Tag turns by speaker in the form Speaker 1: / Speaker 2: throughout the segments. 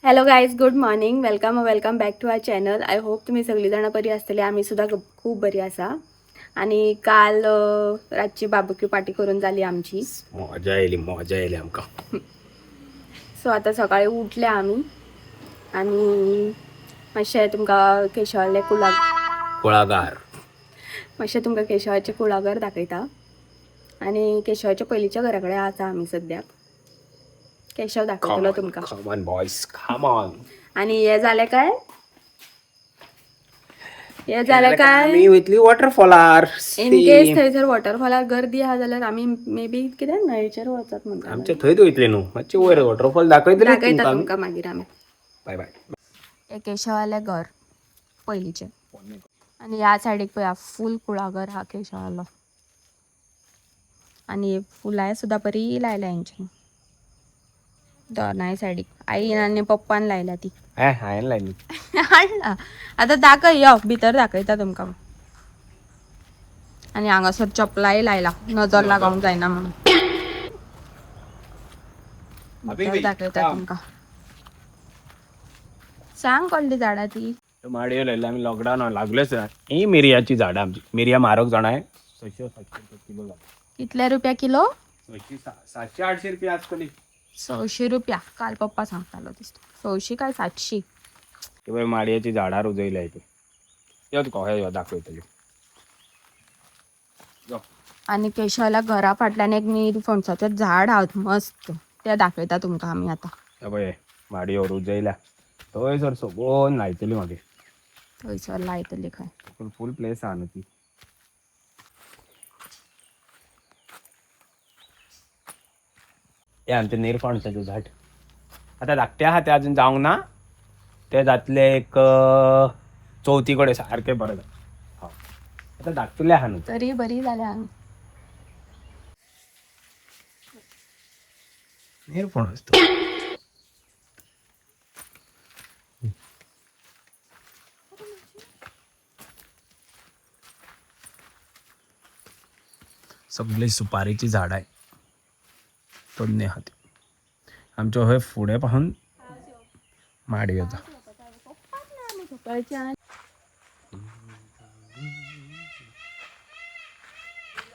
Speaker 1: Hello guys, good morning. Welcome welcome back to our channel. I hope तुम्ही सगळी जाणां बरी आसतली. आमी सुद्दां खूब बरी आसा. आनी काल रातची बार्बेक्यू पार्टी करून जाली आमची.
Speaker 2: मजा येयली, मजा येयली आमकां.
Speaker 1: सो आतां सकाळी उठले आमी आनी मातशें तुमकां केशवाले कुळा
Speaker 2: कुळागार.
Speaker 1: मातशें तुमकां केशवाचें कुळागर दाखयता. आनी केशवाच्या पयलींच्या घरा कडेन आसा आमी सद्याक. केशव दाखयतलो तुमकां.
Speaker 2: Come on boys, come on.
Speaker 1: आनी हे जालें काय, हे जालें काय,
Speaker 2: आमी वयतली वॉटरफॉलार.
Speaker 1: इन केस थंयसर वॉटरफॉलार गर्दी आहा जाल्यार आमी मे बी कितें न्हंयचेर वचत म्हणटा.
Speaker 2: आमचे थंयच वयतले न्हू, मातशें वयर वॉटरफॉल दाखयतले.
Speaker 1: दाखयता तुमकां मागीर आमी.
Speaker 2: बाय बाय.
Speaker 1: हे केशवालें घर पयलींचें. आनी ह्या सायडीक पळया फूल कुळागर आहा केशवालो. आनी फुलांय सुद्दां बरी लायल्या हेंच्यांनी दोनाय सायडीक. आईन आनी पप्पान लायल्या ती.
Speaker 2: हांवें लायली.
Speaker 1: हाडला आतां दाखय, यो भितर दाखयता तुमकां. आनी हांगासर चपलाय लायला, नजर लागोंक जायना म्हणून. भितर दाखयता तुमकां. सांग कसली झाडां ती.
Speaker 2: माडयो लायले आमी लॉकडावन लागलेच. ही मिरयाची झाडां आमची. मिरया म्हारग जाणां, 600-700 रुपया किलो जाता.
Speaker 1: कितले रुपया किलो?
Speaker 2: 600 700-800 रुपया आसतली.
Speaker 1: 600 रुपया काल पप्पा सांगतालो दिसता. 600 काय 700.
Speaker 2: ते पळय माडयेची झाडां रुजयल्या ती. यो तुका हे यो दाखयतली. यो.
Speaker 1: आनी केशवाल्या घरा फाटल्यान एक नीर फणसाचें झाड आहा मस्त, तें दाखयता तुमकां आमी आतां.
Speaker 2: हे पळय माडयो रुजयल्या थंयसर सोबोन लायतली मागीर.
Speaker 1: थंयसर लायतली खंय.
Speaker 2: फूल फूल प्लेस आहा न्हू ती. हे आमचें निरफणसाचें झाड आतां धाकटें आहा, तें अजून जावंक ना. तें जातलें एक चवथी कडेन सारकें बरें जाता. हय, आतां धाकटुलें आहा न्हू.
Speaker 1: तरी बरी जाल्या आमी.
Speaker 2: निरफणस तो. सगळी सुपारीची झाडां आहे, तोडणी आहा ती. आमच्या हय फुडें पासून माडी येता.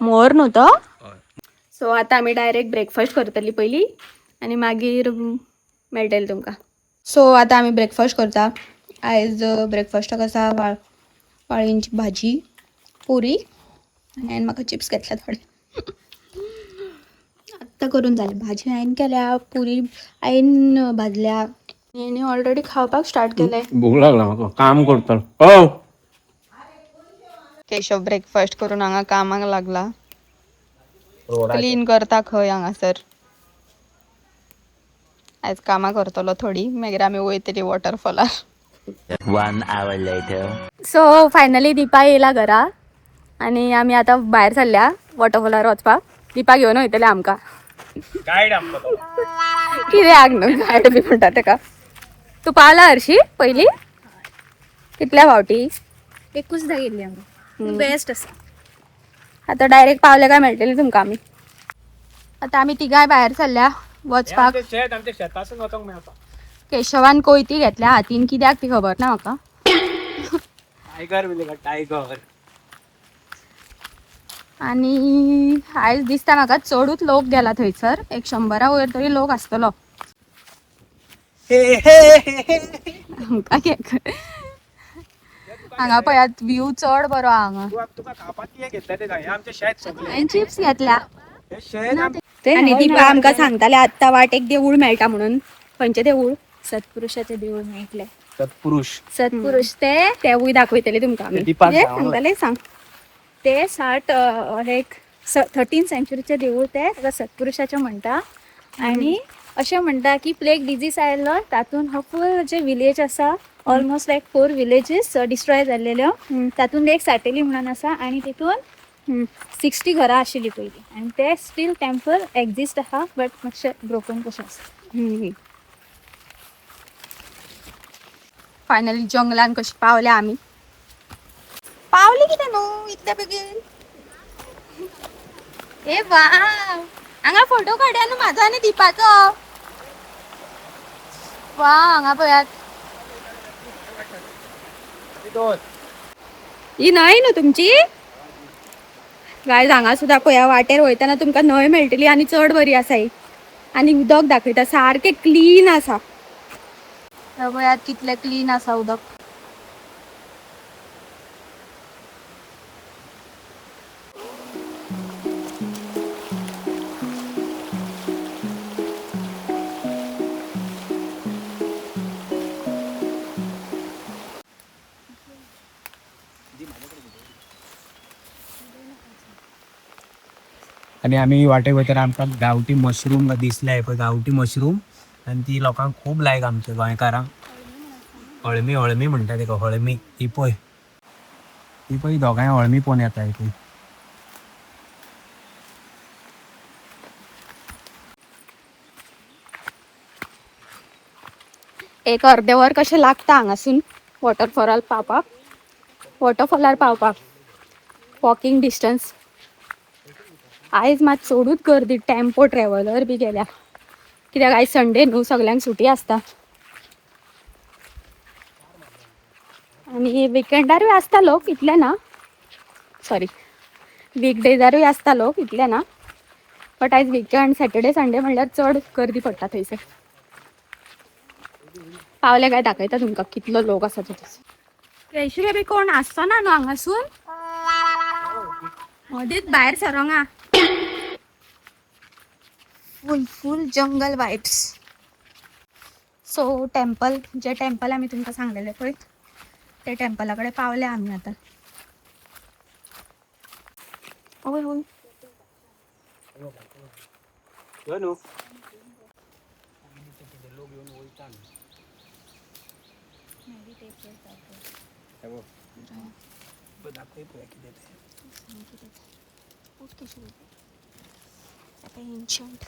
Speaker 1: मोर न्हू तो. सो आतां आमी डायरेक्ट ब्रेकफास्ट करतली पयली आनी मागीर मेळटलें तुमकां. सो आतां आमी ब्रेकफास्ट करता. आयज ब्रेकफास्टाक आसा वाळींची भाजी, पुरी आनी हांवें म्हाका चिप्स घेतल्या थोडे. आत्तां करून जालें. भाजी हांवें केल्या, पुरी आईन भाजल्या आनी ऑलरेडी खावपाक स्टार्ट केलें.
Speaker 2: भूक लागला म्हाका, काम करतलो. ओ
Speaker 1: केशव ब्रेकफास्ट करून हांगा कामाक लागला. क्लीन करता खंय हांगासर. आयज कामां करतलो थोडी, मागीर आमी वयतली वॉटरफॉलार.
Speaker 3: One hour later.
Speaker 1: So finally Deepa येयला घरा आनी आमी आतां भायर सरल्या वॉटरफॉलार वचपाक. दीपा घेवन वयतले आमकां.
Speaker 2: गायड आमकां तो.
Speaker 1: कित्याक न्हू गायड बी म्हणटा तेका. तूं पावला हरशी पयलीं? कितल्या फावटी?
Speaker 4: एकूचदा गेल्ली हांव. बेस्ट आसा.
Speaker 1: आतां डायरेक्ट पावले काय मेळटली तुमकां आमी. आतां आमी तिगांय भायर सरल्या
Speaker 2: हे
Speaker 1: वचपाक.
Speaker 2: आमचें शेत, आमच्या शेतासून वचोंक मेळटा.
Speaker 1: केशवान कोयती घेतल्या हातीन, कित्याक ती खबर ना म्हाका.
Speaker 2: टायगर बी का टायगर.
Speaker 1: आनी आयज दिसता म्हाका चडूच लोक गेला थंयसर. एक 100 वयर तरी लोक आसतलो. आमकां हांगा पळयात व्यू चड बरो आहा हांगा.
Speaker 2: तुका खावपाक कितें घेतलें तें सांग. हे आमचें शेत सगळें.
Speaker 1: हांवें चिप्स घेतल्या.
Speaker 2: हे शेत
Speaker 1: आनी दीपा आमकां सांगताले आत्तां वाटेक देवूळ मेळटा म्हणून. खंयचें देवूळ?
Speaker 4: सत्पुरुषाचे देऊळ मेळटले.
Speaker 2: सत्पुरुष.
Speaker 4: सत्पुरुष ते
Speaker 1: तेवूय दाखयतले तुमकां आमी.
Speaker 2: दीपाक
Speaker 1: कितें
Speaker 2: सांग.
Speaker 1: सांगताले सांग.
Speaker 4: ते 60 एक 13 सेंचुरीचे देवूळ ते ताका सत्पुरुषाचे म्हणटा. आनी अशें म्हणटा की प्लेग डिजीज आयलो तातूंत हो फूल जे विलेज आसा ऑलमोस्ट लायक 4 विलेजीस डिस्ट्रॉय जाल्लेल्यो. तातूंत एक साटेली म्हणून आसा आनी तितून 60 घरां आशिल्ली पयलीं आनी ते स्टील टेम्पल एग्जिस्ट आहा बट मातशें ब्रोकन कशें आसा.
Speaker 1: फायनली जंगलान कशी पावल्या आमी. पावली कितें न्हू इतल्या बेगीन? ए वा, हांगा फोटो काडया न्हू म्हाजो आनी दीपाचो. वा हांगा पळयात, ही न्हंय न्हू तुमची. गायज हांगा सुद्दां पळया, वाटेर वयतना तुमकां न्हंय मेळटली आनी चड बरी आसा ही. आनी उदक दाखयता, सारकें क्लीन आसा. पळयात कितलें क्लीन आसा उदक.
Speaker 2: आनी आमी वाटेक वयतना आमकां गांवठी मशरूम दिसले पळय, गांवठी मशरूम. आनी ती लोकांक खूब लायक, आमच्या गोंयकारांक. हळमी, हळमी म्हणटा तेका, हळमी. ही पळय, ही पळय, दोगांय हळमी पळोवन येता पळय.
Speaker 1: एक अर्दे वर कशें लागता हांगासून वॉटरफॉलार पावपाक, वॉटरफॉलार पावपाक वॉकिंग डिस्टन्स. आयज मात चडूच गर्दी, टेम्पो ट्रॅव्हलर बी गेल्या, कित्याक आयज संडे न्हू, सगल्यांक सुटी आसता आनी विकेंडारूय आसता लोक, इतले ना, सॉरी, वीकडेजारूय आसता लोक, इतले ना, बट आयज विकेंड, सॅटर्डे संडे म्हणल्यार चड गर्दी पडटा थंयसर. पावले काय दाखयता तुमकां कितलो लोक आसा तो. केशरे बी कोण आसचो ना न्हू हांगासून, मदींच भायर सरोंगा.
Speaker 5: फुल फुल जंगल वायब्स.
Speaker 1: सो टेम्पल, जे टेम्पल आमी तुमकां सांगलेलें पळय, ते टेम्पला कडेन पावले आमी आतां. हय हय.
Speaker 2: यो न्हू. दाखय पळोवया कितें तें.
Speaker 1: एन्शंट.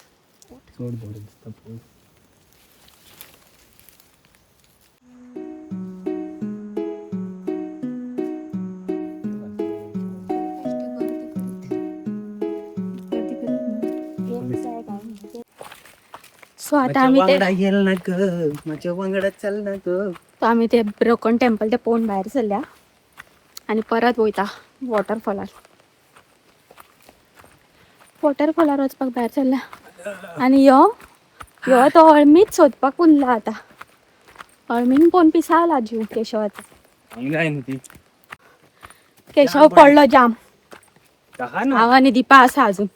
Speaker 2: चड बरें दिसता पळय.
Speaker 1: सो आता आमी ते
Speaker 2: येल ना ग, म्हज्या वांगडा चल ना ग.
Speaker 1: तो आमी ते ब्रोकन टेम्पल ते पळोवन भायर सरल्या आनी परत वयता वॉटरफॉलार. वॉटरफॉलार वचपाक भायर सरल्या आनी यो यो तो अळमीच सोदपाक उरला आतां. अळमीन पळोवन पिसावला जीव केशवाचो.
Speaker 2: हांगा जाय न्हू ती.
Speaker 1: केशव पडलो जाम.
Speaker 2: ताका न्हू.
Speaker 1: हांव आनी दीपा आसा अजून.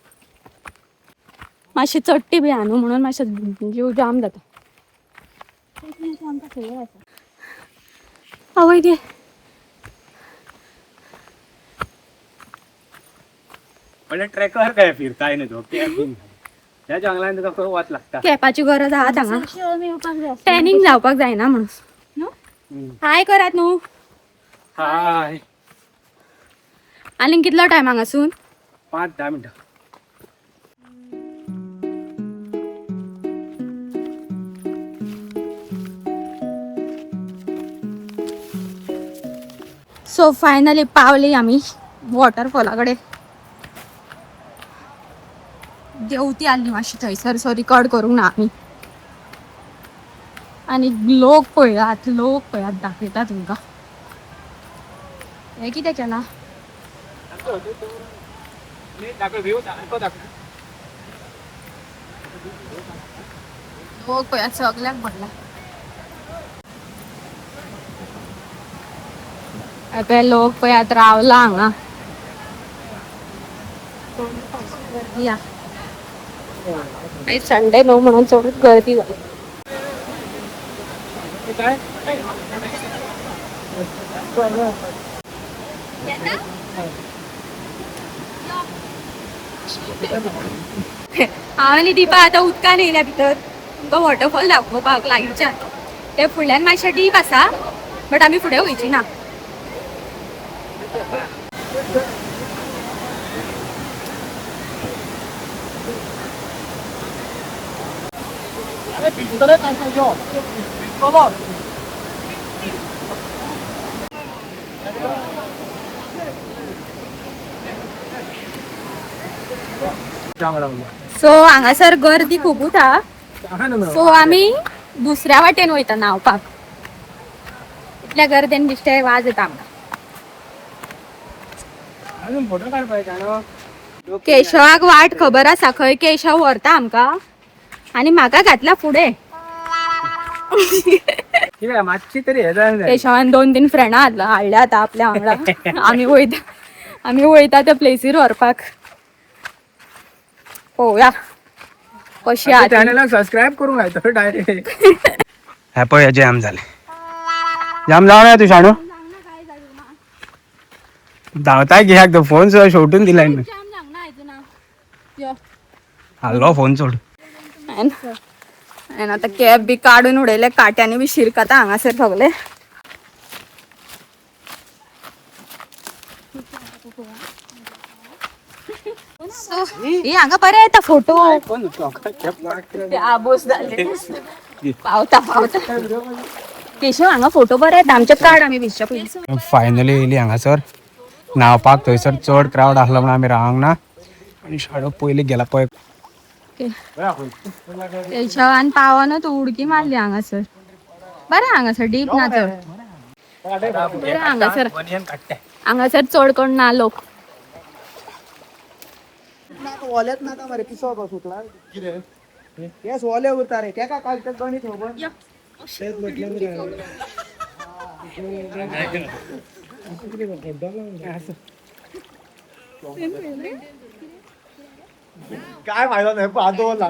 Speaker 1: मातशी चडटी बी आहा न्हू, म्हणून मातशें जीव जाम जाता. आवय गे.
Speaker 2: म्हणल्यार ट्रेकर काय फिरताय न्हू तो कॅब बीन. ह्या जंगलान तुका खंय वत लागता.
Speaker 1: कॅपाची गरज आहा हांगा, टॅनिंग जावपाक जायना म्हणून. न्हू, हाय करात न्हू.
Speaker 2: हाय.
Speaker 1: आनीक कितलो टायम हांगासून?
Speaker 2: 5-10 मिनटां.
Speaker 1: सो फायनली पावली आमी वॉटरफॉला कडेन. देंवती आसली मातशी थंयसर, सो रिकॉर्ड करूंक ना आमी. आनी लोक पळयात, लोक पळयात, दाखयता तुमकां. हें कितें केलां?
Speaker 2: दाखय व्यू, सारको दाखय.
Speaker 1: लोक पळयात, सगल्याक भरला. हे लोक पळयात रावला हांगा. गर्दी आहा. आयज संडे न्हू, म्हणून चडूच गर्दी जाली.
Speaker 2: काय.
Speaker 1: हांव आनी दीपा आतां उदकान येयल्या भितर, तुमकां वॉटरफॉल दाखोवपाक लागींच्यान. ते फुडल्यान मातशें डीप आसा, बट आमी फुडें वयची ना. सो हांगासर गर्दी खुबूच आहा, सो आमी दुसऱ्या वाटेन वयता न्हांवपाक. इतल्या गर्देन बिश्टे वाज येता आमकां.
Speaker 2: अजून फोटो काडपाक जाय.
Speaker 1: केशवाक वाट खबर आसा खंय. केशव व्हरता आमकां आनी म्हाका घातला फुडें.
Speaker 2: ठीक आहे, मातशी तरी हे जाय.
Speaker 1: केशवान दोन तीन फ्रेंडां हाडल्या आतां आपल्या वांगडा. आमी वयता त्या प्लेसीर व्हरपाक. पळोवया कशी आहा ती.
Speaker 2: चॅनलाक सबस्क्राईब करूंक लायतो डायरेक्ट. हे पळय, जॅम जालें. जाम जावं ना तूं शाणू धांवताय घेयाक तो फोन सुद्दां शेवटून दिलाय. हाडलो फोन सोड.
Speaker 1: हांवें आतां कॅब बी काडून उडयले. काट्यांनी बी शिरकता हांगासर सगळे. ही हांगा बरे येता फोटो. आबोस जाले. पावता पावता केशव, हांगा फोटो बरे येता आमचे. काड आमी भिजच्या पयलीं.
Speaker 2: फायनली येयली हांगासर न्हांवपाक. थंयसर चड क्रावड आसलो म्हणून आमी रावंक ना आनी शाणू पयलीं गेला पळय.
Speaker 1: केशवान पावना तूं उडकी मारली हांगासर. बरें, हांगासर डीप ना चड. बरें, हांगासर हांगासर चड कोण ना लोक.
Speaker 6: ओलेच नाका मरे, पिसो सुटला कितें केस ओले उरता रे तेका काल तें गणीत खबर. तेच म्हटलें न्ही. काय फायदो नाही हात दवरला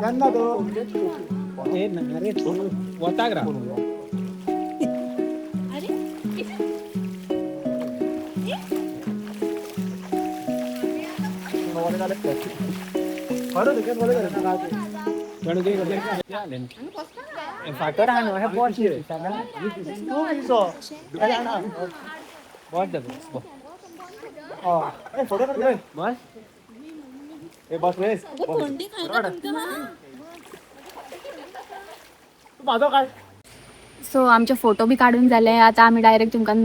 Speaker 6: केन्ना तो.
Speaker 2: वताक राव. फातर आहा न्हू, हें बोट.
Speaker 6: तूं पिसो.
Speaker 2: बोट.
Speaker 6: फोटो काड.
Speaker 2: बस.
Speaker 6: ए बस रे, तूं म्हाजो काड.
Speaker 1: सो आमचे फोटो बी काडून जाले. आतां आमी डायरेक्ट तुमकां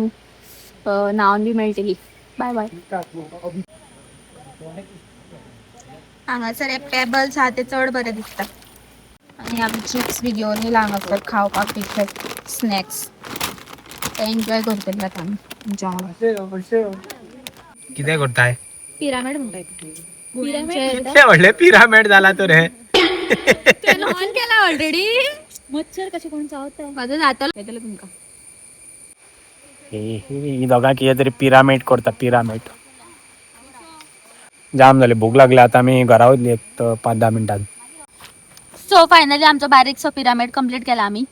Speaker 1: न्हांवन बी मेळटली. बाय बाय. हांगासर हे पेबल्स आहा ते चड बरे दिसता आनी आमी चिप्स बी घेवन येयला हांगासर खावपाक. डिफरंट स्नॅक्स ते एन्जॉय करतले आतां आमी आमच्या वांगडा.
Speaker 2: कितें करताय?
Speaker 1: पिरामेड म्हणटा.
Speaker 2: कितले व्हडले पिरामेड जाला तर हे.
Speaker 1: ऑन केला ऑलरेडी.
Speaker 4: मच्छर कशे कोण चावता.
Speaker 1: म्हाजो जातलो येतलो तुमकां.
Speaker 2: ही दोगां कितें तरी पिरामेड करता, पिरामेड. जाम जाले, भूक लागली. आता आमी घरा वयतली एक 5-10 मिनटान.
Speaker 1: सो फायनली आमचो बारीकसो पिरामेड कंप्लीट केला आमी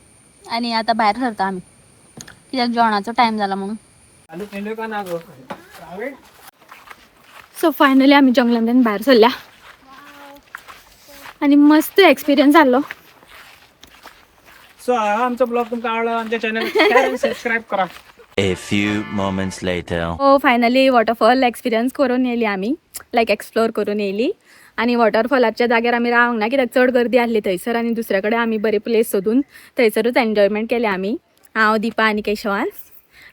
Speaker 1: आनी आतां भायर सरता आमी कित्याक जेवणाचो टायम जाला म्हणून. सो फायनली आमी जंगलांतल्यान भायर सरल्या आनी मस्त एक्सपिरियन्स जाल्लो.
Speaker 2: सो आमचो ब्लॉग तुमकां आवडला, आमच्या चॅनल सबस्क्राईब करा.
Speaker 3: A few moments later.
Speaker 1: So finally waterfall experience करून येयली आमी, लायक एक्सप्लोर करून येयली आनी वॉटरफॉलाच्या जाग्यार आमी रावंक ना कित्याक चड गर्दी आसली थंयसर आनी दुसऱ्या कडेन आमी बरी प्लेस सोदून थंयसरूच एन्जॉयमेंट केलें आमी, हांव, दिपा आनी केशवान.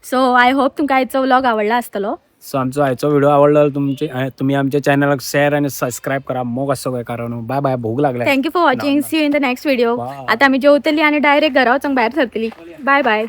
Speaker 1: सो I hope तुमकां आयचो व्लॉग आवडला आसतलो.
Speaker 2: सो आमचो आयचो व्हिडिओ आवडलो तुमचे, तुमी आमच्या चॅनलाक शेअर आणि सबस्क्राईब करा. मोग आसो कारण. बाय बाय, भूक लागल्या.
Speaker 1: Thank you for watching. See you in the next video.
Speaker 2: Bye.
Speaker 1: आतां आमी जेवतली आनी डायरेक्ट घरा वचोंक भायर सरतली. Bye bye.